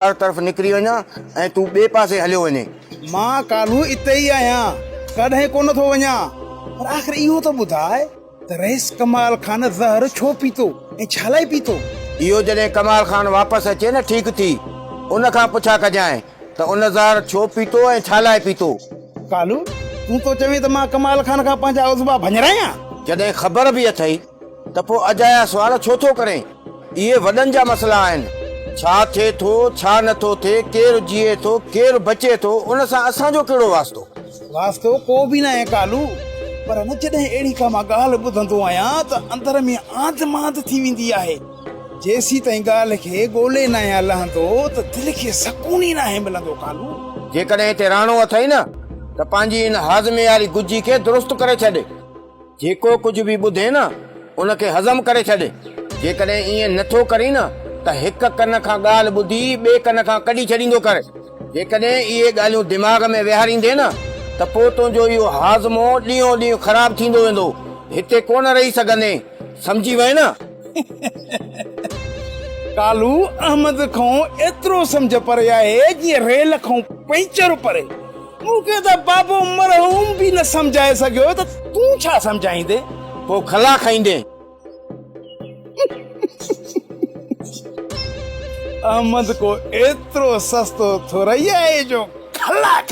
طرف نڪري وڃان ۽ تون ٻئي پاسي هليو وڃين. مان ڪالهه اتي ئي آهيان، ڪڏهن ڪونه ٿو وڃان. پر آخر اهو ته ٻڌاء ته رئيس ڪمال خان زهر ڇو پيتو ۽ ڇا لاء پيتو؟ اهو جڏهن ڪمال خان واپس اچي نه ٺيڪ ٿي، ان کان پڇا ڪجانء ته ان زهر ڇو پيتو ۽ ڇا لاء پيتو؟ ڪالهه، تون ٿو چوين ته مان ڪمال خان کان پنهنجا عضوا ڀڃرايان؟ جڏهن خبر به اٿئي ته پوء اجايا سوال ڇو ٿو ڪرين؟ اهي وڏن جا مسئلا آهن. ڇا ٿئي ٿو، ڇا نه ٿو ٿئي، ڪير جيئي ٿو، ڪير بچي ٿو، ان سان اسان جو ڪهڙو واسطو؟ واسطو ڪو به ناهي ڪالو، پر نه جڏهن اهڙي ڪا مان ڳالهه ٻڌندو آهيان ته اندر ۾ آنڌ مانڌ ٿي ويندي آهي. جيسيتائين ڳالهه کي ڳولي ناهيان لهندو ته دل کي سڪون ئي ناهي ملندو ڪالو. جيڪڏهن هتي رهڻو اٿئي نه ته پنهنجي ان هاضمي واري گجي کي درست ڪري ڇڏ. جيڪو ڪجهه به ٻڌين نه، ان کي هضم ڪري ڇڏ. جيڪڏهن ائين نه ٿو ڪرين نه ته هڪ ڪن کان ڳالهه ٻڌي ٻئي ڪن کان ڪڍي ڇڏيندو ڪر. جيڪڏهن اهي ڳالهيون دماغ ۾ ويهاريندين نه ته پوء تنهنجو اهو هاضمو ڏينهون ڏينهن خراب ٿيندو ويندو. هتي ڪونه رهي سگهندين. سمجهي وئين نه؟ ڪالو احمد کان ايترو سمجهه پري آهي جيئن ريل کان پنچر پري. مون کي ته بابو مرحوم به نه سمجهائي سگهيو ته تون ڇا سمجهائيندين؟ پوء کلا کائيندين. احمد ڪو ايترو سستو ٿورئي آهي جو کلا کائي.